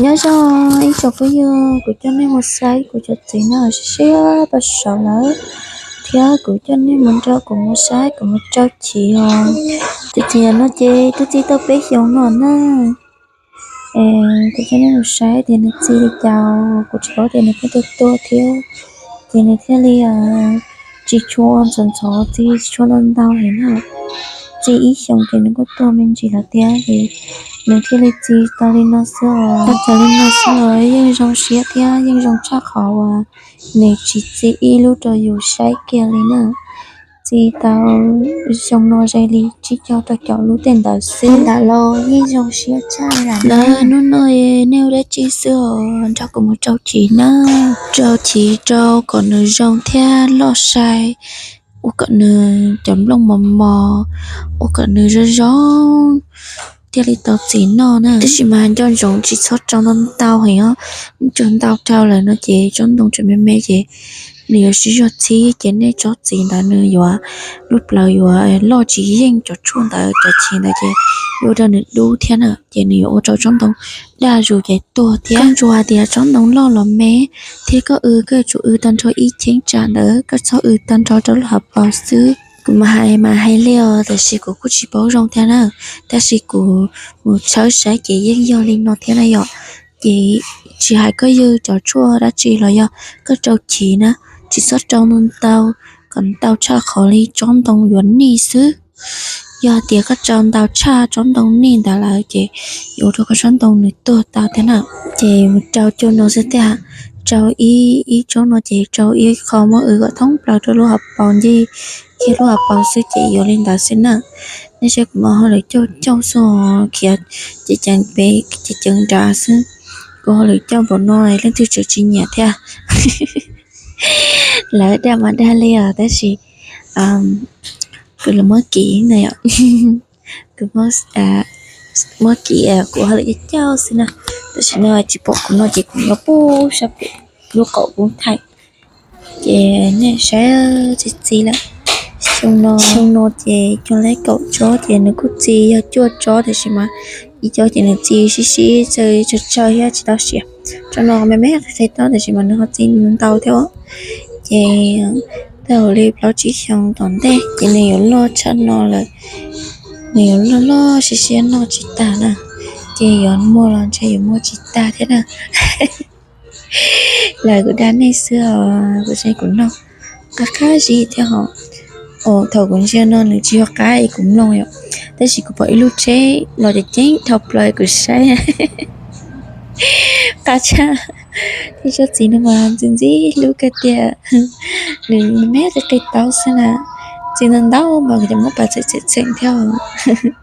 Nyob zoo ib tsoom phooj ywg, kuv coj nej mus saib kuv cov txiv no siab siab pes saud lawm, thiab kuv coj nej mus nrog kuv mus saib kuv mus rau chiv os. Tus txiv no ces twb txi tau peb xyoos no na. Kuv coj nej mus saib tias nws txi li cas, kuv tsis paub tias nws pheej tuag tuag thiab, ces nws thiaj li tsis tshua ntxhov ntxhov txi tsis tshua ntau ntau li na. Txi ib xyoos ces nws kuj tuag me ntsis lawm thiab, ces nws thiaj li txi tau li no xwb os. Txawm li no xwb los yeej zoo siab thiab yeej zoo tshaj qhov uas nws tsis txi ib lub rau yus saib kiag li na. Txi tau xyoo no ze li tsib caug rau caum lub tej ntawd xwb. Ntawm los yeej zoo siab tshaj lawm. Hnub no nej ua dab tsi xwb os? Nrog kuv mus rau chiv na. Rau chiv rau kom nws zoo thiab loj sai, ua kom nws cov nplooj mos mos, ua kom nws zoo zoo thiaj li tau txiv noj na. Tab sis mas nco ntsoov tsis txhob rau ntau ntau heev os. Nws tsuas ntau dhau lawm no ces tsob ntoo tseem me me ces nws yuav sib zog txhib ces nej tsob txiv ntawd nws yuav, lub plawv yuav loj tsis yeej cov tshuaj ntawd cov chiv ntawd ces yuav ua rau nws dub thiab na, ces nws yuav ua rau tsob ntoo daj zus ces tuag thiab. Koj ntsuas hais tias tsob ntoo loj los me thiab koj w koj yuav tsum w tag nrho ib cheeb tsam ntawd, koj txhob w tag nrho rau lub hauv paus xwb. Kuv mas hais mas hais li os, tab sis kuv kuj tsis paub zoo thiab na, tab sis kuv mus tshawb saib ces yeej yog li no thiab na yom. Ces tsis hais koj ywg cov tshuaj dab tsi los yog koj rau chiv na, tsis txhob rau ntau ntau, kom ntau tshaj qhov li tsob ntoo yuav nij xwb. Yog tias koj rau ntau tshaj tsob ntoo nij ntawd lawm ces yuav ua rau koj tsob ntoo nws tuag tau thiab na. Ces mus rau cuag no xwb tiag, rau ib, ib tsob no ces rau ib qho muab w kom thoob plaws rau lub hauv paus ncig kiag lub hauv paus xwb ces yuav li ntawd xwb na. Nej saib kuv mas ho lawv cauj cauj xwb, khiav ceev ceev pem ceev ceev nrad xwb. Kuv ho lawv cauj npaum no leej twg tseem tsis nyiam thiab. Lawv dag mas dag li os, tab sis kuv los muab kiv na yom. Kuv muab kiv, kuv ho lawv cauj cauj xwb na. Tam sim no tsis pom kuv no ces kuv nyob puag sab pem lub qaum kub thaij. Ces nej saib, txi txi lawm. Xyoo no, xyoo no ces cog lab kaum tsob ces nws kuj txi yog cuaj tsob, tab sis mas ib co ces nws txi sib sib txawj tsawg tsawg thiab tsis tau siav. Tsob no me me qis qis tob, tab sis mas nws ho txi ntau thiab. Ces tau li plaub tsib xyoo tom ntej ces nws yuav loj tshaj no lawm, nws yuav loj loj siab siab noj tsis tag na. Ces yuav muag los ntshe yuav muag tsis tag thiab na. Lawv kuv dag nej xwb os, kuv saib kuv noj qab qab zib thiab hos. Thaum kuv ntsia no nws tsis yog qab es kuv mloog yom, tab sis kuv pom ib lub tsheb los ceev ceev dhau plaws kuv saib. Qab tshaj, tej tsob txiv no mas ntxim ntxim hlub kawg tiag. Nws me me qis qis taub xwb na, txi ntau ntau mas kuv cov muab pas txheem txheem txheem thiab.